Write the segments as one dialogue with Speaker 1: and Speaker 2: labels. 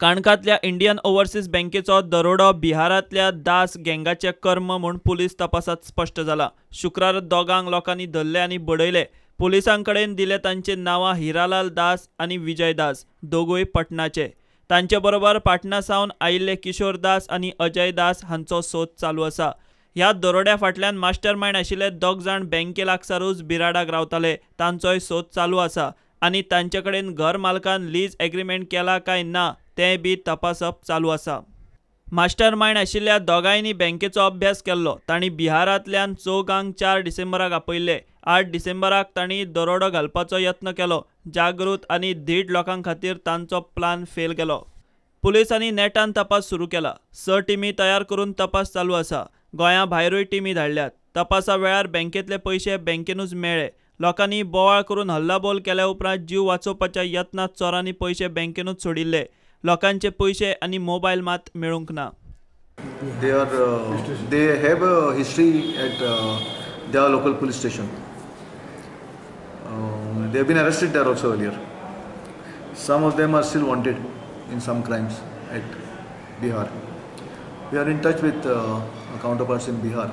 Speaker 1: काणकांतल्या Indian overseas बँकेचो दरोडो बिहारांतल्या दास गँगाचे कर्म म्हूण पुलीस तपासात स्पश्ट जाला. शुक्रार दोगांक लोकांनी धरले आनी बडयले. पुलिसां कडेन दिले तांचे नांवां हिरालाल दास आनी विजय दास, दोगूय पटनाचे. तांचे बरोबर पाटणा सावन आयिल्ले किशोर दास आनी अजय दास हांचो सोद चालू आसा. ह्या दरोड्या फाटल्यान मास्टर मायंड आशिल्ले दोग जाण बँके लागसारूच बिराडाक रावताले, तांचोय सोद चालू आसा आनी तांचे कडेन घर मालकान लीज एग्रीमेंट केला काय ना तें बी तपासप चालू आसा. मास्टर मायंड आशिल्ल्या दोगांयनी बँकेचो अभ्यास केल्लो. तांणी बिहारांतल्यान चौगांक 4 डिसेंबराक आपयल्ले. 8 डिसेंबराक तांणी दरोडो घालपाचो यत्न केलो. जागृत आनी धीट लोकां खातीर तांचो प्लान फेल गेलो. पुलिसांनी नेटान तपास सुरू केला. 6 टिमी तयार करून तपास चालू आसा. गोंया भायरूय टिमी धाडल्यात. तपासा वेळार बँकेतले पयशे बँकेनूच मेळ्ळे. लोकांनी बोवाळ करून हल्लाबोल केल्या उपरांत जीव वाचोवपाच्या यत्नांत चोरांनी पयशे बँकेनूच सोडिल्ले. लोकांचे पयशे आनी मोबायल मात मेळूंक ना.
Speaker 2: They have a history at their local police station. They have been arrested there also earlier. Some of them are still wanted in some crimes at Bihar. We are in touch with our counterparts in Bihar.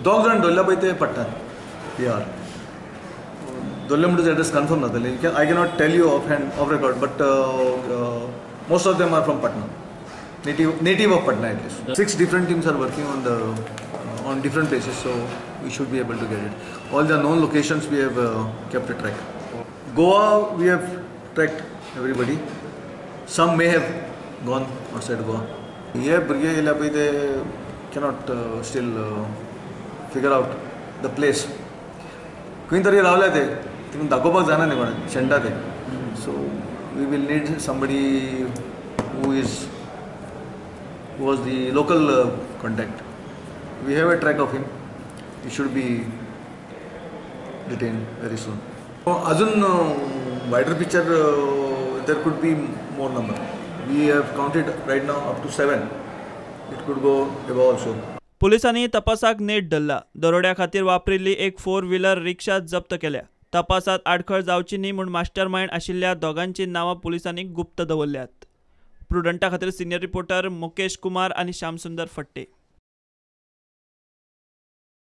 Speaker 2: दोग जाण धरल्या पळय ते पडटात बिहार. धरले म्हणटच address confirm जातले. I cannot tell you off hand off record, but most of them are from Patna, native of Patna at least. 6 different teams are working on the on different places, so we should be able to get it. All the known locations we have kept a track. Goa we have tracked everybody. Some may have gone outside Goa. हे भुरगे येयल्या पळय ते cannot still figure out the place. खंय तरी रावल्या ते, तितून दाखोवपाक जायना न्ही कोणाक, शेणटा ते. So we will need somebody who was the local contact. We have a track of him. He should be detained very soon. Ajun wider picture, there could be more number. We have counted right now up to 7. It could go above also.
Speaker 1: पुलिसांनी तपासाक नेट धरला. दरोड्या खातीर वापरिल्ली एक 4 wheeler रिक्षा जप्त केल्या. तपासात आडखळ जावची न्ही म्हूण मास्टर मायंड आशिल्ल्या दोगांची नांवां पुलिसांनी गुप्त दवरल्यात. प्रुडंटा खातीर सिनियर रिपोर्टर मुकेश कुमार आनी श्यामसुंदर फट्टे.